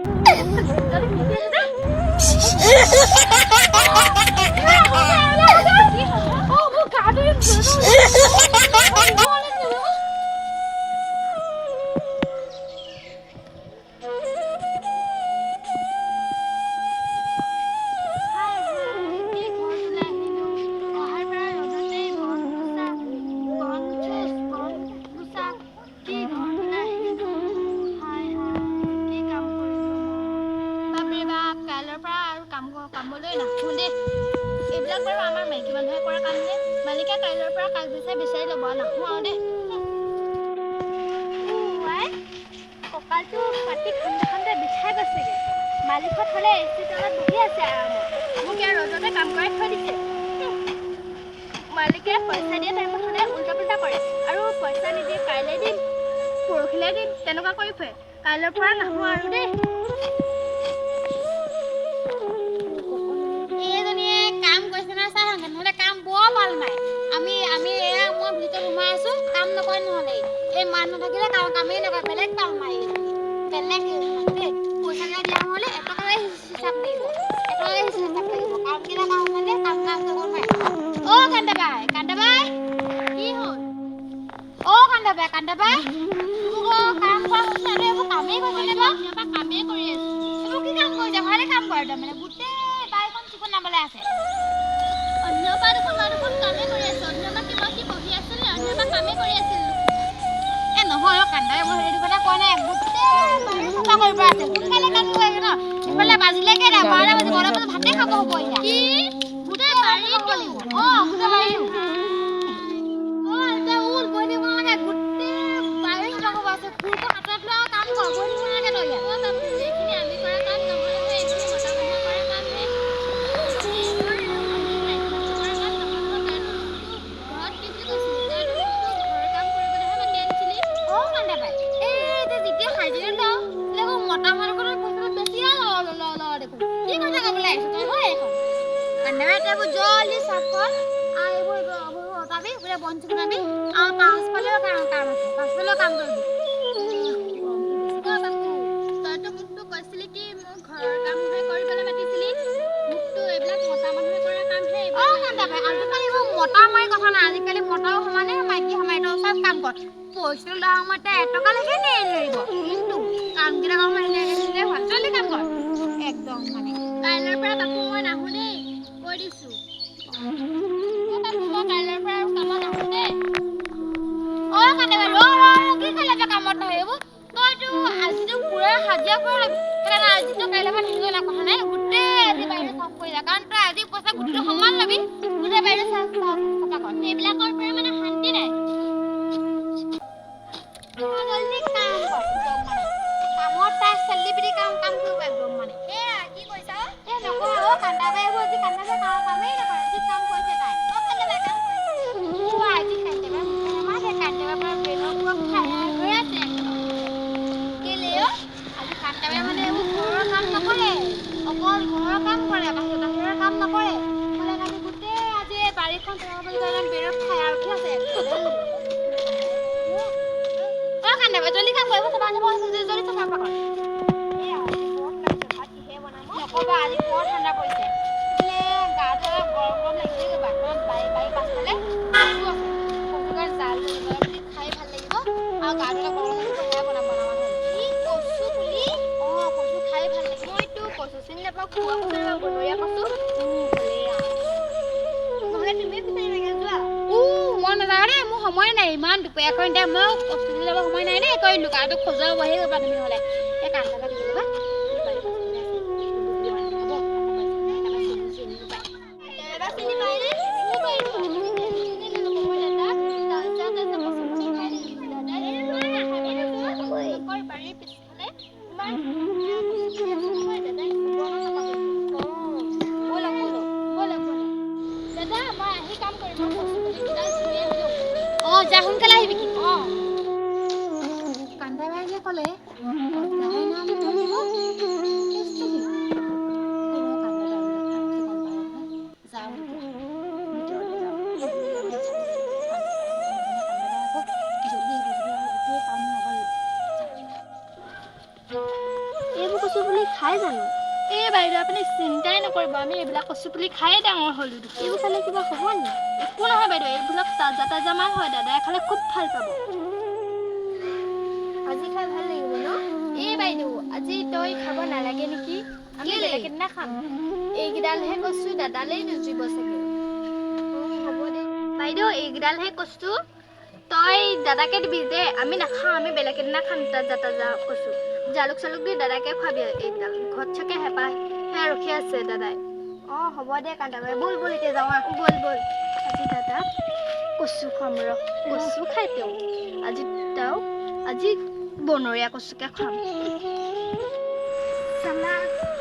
জলদি মুতি আছে। অ, মোৰ গাটো। হায় হায়, কি ঘৰটোলৈ আহিলো! অহাৰ পৰা ৰ'দতেই বন গুচা, বন চুচ, বন গুচা, কি ঘৰটোলৈ আহিলো! হায় হায়, কি কাম কৰিলো মই! বাপৰে বাপ, কাইলৈৰ পৰা আৰু কামলৈ নাহো দেই। এইবিলাক বাৰু আমাৰ মাইকী মানুহে কৰা কাম নে? মালিকে কাইলৈৰ পৰা কাক বিচাৰি বিচাৰি ল'ব। নাহো আৰু দেই। আই, কঁকালটো পাতি খান্দে খান্দে বিষাই গৈছেগৈ। মালিকত হ'লে এ চি তলত বহি আছে আৰামত, মোক ইয়াৰ ৰ'দতে কাম কৰাই থৈ দিছে। মালিকে পইচা দিয়া টাইমত হ'লে উল্টা পুল্টা কৰে আৰু পইচা নিদিয়ে, কাইলৈ দিম, পৰহিলৈ দিম, তেনেকুৱা কৰি ফুৰে। কাইলৈৰ পৰা নাহো আৰু দেই। এইজনীয়ে কাম কৰিছে নাই চাই আহোঁগে, নহ'লে কাম বৰ ভাল মাৰে। আমি এয়া মই ভিতৰত সোমাই আছো, কাম নকৰে। নহ'লে এই মানুহ নাথাকিলে কামেই নকৰে, বেলেগ পাল মাৰে এইজনী, বেলেগ এইজনী দেই। পইচা কেইটা দিয়া সময়লে এটকাৰে হিচাপ লাগিব, এটকাৰে হিচাপ লাগিব। কাম কেইটা কাম মানে কাম কৰিব নোৱাৰে। অ' কান্তাবাই, কান্তাবাই! কি হ'ল? অ' কান্তাবাই, কান্তাবাই, তোৰ কাম কৰা হৈছে আৰু এইবোৰ কামেই কৰিছে নে বাৰু? অথনিৰ পৰা কামেই কৰি আছো। এইবোৰ কি কাম কৰিছে? ভালে কাম কৰে তাৰমানে, গোটেই বাৰীখন চিকুণাবলৈ আছে। অথনিৰ পৰা দেখোন মই দেখোন কামেই কৰি আছো। অথনিৰ পৰা কি মই কি বহি আছো নে? অথনিৰ পৰা কামেই কৰি আছিলো। এ নহয় অ' কান্দাই, মই সেইটো কথা কোৱা নাই। গোটেই বাৰী চাফা কৰিব আছে, সোনকালে কাম কৰিব লাগে ন। ইফালে বাজিলে কেইটা? 12টা বাজি, 12টা বজাত ভাতে খাব হ'ব এতিয়া। কি, গোটেই বাৰীটো? অ', গোটেই বাৰীটো। অ', এতিয়া উল বহি থাকিব নালাগে, গোটেই বাৰী চাফা কৰিব আছে। কোৰটো হাতত লৈ আৰু কাম কৰ, বহি থাকিব নালাগে তই ইয়াত। অ বাপু, এইখিনি আমি কৰা কাম নহয় নহয়, এইখিনি মতা মানুহে কৰা কামহে। আমি মাইকী মানুহে কৰা কাম নহয় নহয়। তইতো মোকতো ঘৰত কি বুলি কৈছিলি? তইতো মোকতো ঘৰৰ কাম কৰিবলৈহে মাতি আনিছিলি। অ' কান্দাবাই, এই যে যেতিয়া হাজিৰা লওঁ, দেখোন মতা মানুহৰ পইচাটো বেছি ল ল ল ল দেখোন। কি কথা ক'বলৈ আহিছ তই হয় এখন? কান্দাবাই, তই এইবোৰ জলদি চাফ কৰ আৰু এইবোৰ অঁতাবি, বোলে বন চিকুণাবি আৰু পাছফালেও কাম আছে, পাছফালেও কাম কৰিবি। অ বাপু, তইতো মোকতো কৈছিলি কি মোক ঘৰৰ কামহে কৰিবলৈ মাতিছিলি। মোকতো এইবিলাক মতা মানুহে কৰা কামহে অ এইবিলাক। কান্দাবাই, আজিকালি এইবোৰ মতা মাৰি কথা নাই। আজিকালি মতাও সমানে, মাইকী সমানে, তই চব কাম কৰ। পইচাটো লোৱা সময়ত এটকালৈকে নেৰিব, কিন্তু কামকেইটা কৰিব এনে ভাল। জলদি কাম কৰ একদম মানে। কাইলৈৰ পৰা বাপু মই নাহো দেই, কৈ দিছো। অ বাপু, মই কাইলৈৰ পৰা আৰু কামত নাহো দেই। অ কান্দাবাই, ৰ ৰ ৰ, কি কাইলৈ পৰা কামত নাহে এইবোৰ? তইতো আজিতো পুৰা হাজিৰা কৰিব লাগিব, সেইকাৰণে আজিতো কাইলৈ পৰা নাহিব না, কথা নাই। গোটেই আজি বাৰীটো চাফ কৰি যা, কাৰণ তই আজি পইচা গোটেইটো সমান ল'বি। গোটেই বাৰীটো চাফা কৰ। এইবিলাকৰ পৰা মানে শান্তি নাই। জলদি কাম কৰ একদম মানে, কামত তাই চেলিব্ৰিটি, কাম কৰিব একদম মানে। এয়া কি কৰিছা? এ নকওঁ অ কান্দাবাই, এইবোৰ আজি কান্দাবাই কামেই নকৰে, যি কাম কৰিছে তাই। অ কান্দাবাই কাম কৰিছে? অ, আজি কান্দাবাই মুখে নামাতে, কান্দাবাই পুৰা ব্ৰেইনৰ পুৰা ফায়াৰ হৈ আছে একদম। কেলে অ? আজি কান্তাবাই মানে এইবোৰ ঘৰৰ কাম নকৰে, অকল ঘৰৰ কাম কৰে, বাহিৰৰ কাম নকৰে। মানে আজি গোটেই আজি এই বাৰীখন চাফা কৰিবলৈ একদম ব্ৰেইনত ফায়াৰ উঠি আছে। অ কান্দাবাই, জলদি কাম কৰিব, চাফা চাফা, জলদি চাফা কৰ। এয়া আজি গৰম লাগিছে, ভাত কিহে বনাম অ? নকবা, আজি বৰ ঠাণ্ডা পৰিছে। মানে গাটো অলপ গৰম গৰম লাগিছে। ৰ'বা, আমাৰ বাৰী পাছফালে কচু আছে, কচু গাছ জাল জলদি খাই ভাল লাগিব আৰু গাটো অলপ গৰম লাগিব। সেয়া বনাম বনাম নহ'লে। কি কচু পুলি? অ, কচু খাই ভাল লাগিব। মইতো কচু চিনি নাপাওঁ, খোৱা কচু নাপাওঁ, বনৰীয়া কচু। ভালেই আৰু। নহ'লে তুমি বিচাৰিবাগে যোৱা। উ, মই নাযাওঁ দেই, মোৰ সময় নাই। ইমান দুপৰীয়াখন এতিয়া মই কচু তুলি যাব সময় নাই দেই। কৰিলোঁ গাটো খজুৱাব আহি যাবা তুমি নহ'লে। এই কাম এটা কি কৰিবা, এই বাৰীৰ পাছফালে আছে, হ'ব, তাৰপৰা চিনি পায়। দাদা চিনি পায়নে? চিনি নাপাওঁ মই দাদা। তাৰপিছত আছে কচু পুলি খাই দেখিছোঁ দাদাই। তোমালোকৰ বাৰীৰ পিছফালে ইমান ধুনীয়া কচু পুলি আছে নহয়, দাদাই জীৱনত নাপাহৰিব। ব'লক ব'লক। ব'লক ব'লক। দাদা, মই আহি কাম কৰিম, মই কচু পুলি কেইডাল ছিঙি আহিলোঁ। অঁ, যা, সোনকালে আহিবি কিন্তু। অঁ। কান্দাবাই যে ক'লে সদায় নাম ধৰিব, কেছটো কি? এই কান্দাবাই আহিলে ভালকে গম পালে নহয়। যাওঁ তেতিয়া ভিতৰলৈ যাওঁ। কান্দাবাই আকৌ জলদি আহিব, গোটেই কাম নকৰিব। এইবোৰ কচু পুলি। পুলি খাই জানো? এই বাইদেউ, আপুনি চিন্তাই নকৰিব, আমি এইবিলাক কচু পুলি খায়ে ডাঙৰ হ'লো দেখোন। এইবোৰ খালে কিবা হ'ব নি? একো নহয় বাইদেউ, এইবিলাক তাজা তাজা মাল হয়, দাদাই খালে খুব ভাল পাব। আজি খাই ভাল লাগিব ন? এই বাইদেউ, আজি তই খাব নালাগে নেকি? আমি কেলে? বেলেগ এদিনা খাম। এইকেইডালহে কচু, দাদালেই নুজুৰিব চাগে। হ'ব দে। বাইদেউ, এইকেইডালহে কচু, তই দাদাকে দিবি দে, আমি নাখাওঁ। আমি বেলেগ এদিনা খাম তাজা তাজা কচু। জালুক চালুক দি দাদাকে খুৱাবি এইকেইডাল। ঘৰত চাগে হেঁপাহ সেয়া ৰখি আছে দাদাই। অঁ, হ'ব দে কান্তাবাই, ব'ল ব'ল, এতিয়া যাওঁ আহ। ব'ল ব'ল, আজি দাদাক কচু খুৱাম ৰ। কচু খাই তেওঁ আজি, তেওঁ আজি বনৰীয়া কচুকে খুৱাম। চালা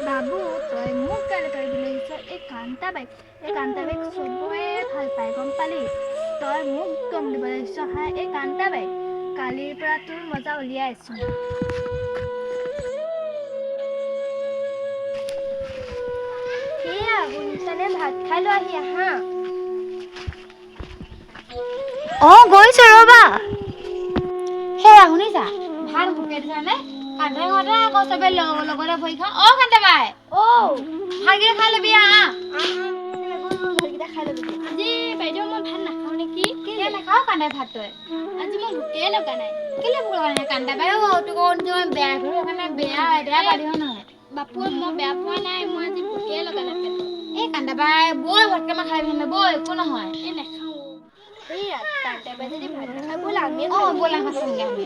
বাবু, তই মোক গালি পাৰিবলৈ আহিছ? এই কান্তাবাইক, এই কান্তাবাইক চবৰে ভাল পায়, গম পালি? তই মোক দম দিবলৈ আহিছ হা? এই কান্তাবাইক, কালিৰ পৰা তোৰ মজা উলিয়াই আছো। সেয়া শুনিছানে? ভাত খাই লৈ আহি আহা। অঁ, গৈছো ৰ'বা। সেয়া শুনিছা, ভাত শুকাই দিছানে? কান্তাই ঘৰতে আকৌ চবে লগতে বহি খাওঁ। অ' কান্তাবাই, অ'। ভালকে খাই ল'বি আহ। ব'ল ব'ল, ভাতকেইটা খাই ল'বি। আজি বাইদেউ, মই ভাত নাখাওঁ নেকি? কেলে নাখাওঁ কান্দাই ভাত তই? আজি মই ভোকেই লগা নাই। কেলে ভোক লগা নাই কান্দাবাই? অ' তোক মই বেয়া কৰোঁ সেইকাৰণে বেয়া বেয়া পালি হয় নহয়? বাপু, মই বেয়া পোৱা নাই, মই আজি ভোকেই লগা নাই পেটত। এই কান্দাবাই, বৈ ভাতকেইটামান খাই পিনে বৈ, একো নহয়। এই নাখাওঁ। সেয়া কান্তাবাই যদি ভাত নাখায়, ব'ল আমিয়ে অঁ। খাই লওঁ। ব'লা, ভাত খামগে আমি।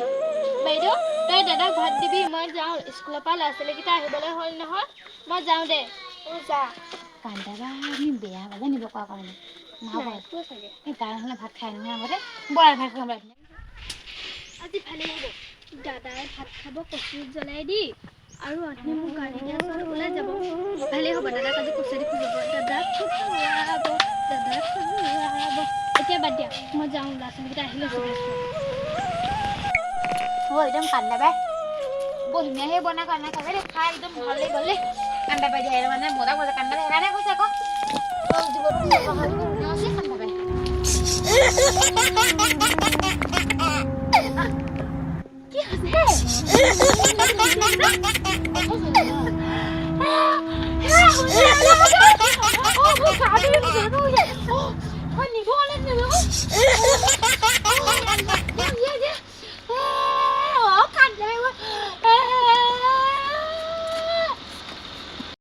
বাইদেউ, তই দাদাক ভাত দিবি, মই যাওঁ। স্কুলৰ পৰা ল'ৰা ছোৱালীকেইটা আহিবলৈ হ'ল নহয়, মই যাওঁ দে। অঁ, যা। কান্দাবাই, আমি বেয়া পালে নিব কোৱা কাৰণে নহ'ব। নাই পোৱা চাগে। এই তাই নহ'লে ভাত খাই নহয় আগতে। ব'লা, ভাত খাম। আজি ভালেই হ'ব, দাদাই ভাত খাব কচু জ্বলাই দি আৰু অথনি মোক গালি দিয়া চোৱাত ওলাই যাব। ভালেই হ'ব, দাদাক আজি কচু দি খুজাব। দাদাক খুৱাব, দাদাক খুৱাব। এতিয়া বাদ দিয়া, মই যাওঁ, ল'ৰা ছোৱালীকেইটা আহিলে চাগে। অ' একদম কান্দাবাই বৰ ধুনীয়াকৈ বনাই কান্দাই খাবে দেই, খাই একদম ভাল লাগি গ'ল দেই। কান্দাবাই দিয়া মানে মজা মজা কান্দাবাই, সেইকাৰণে কৈছে আকৌ জীৱনটো কান্দাবাই। কি হৈছে?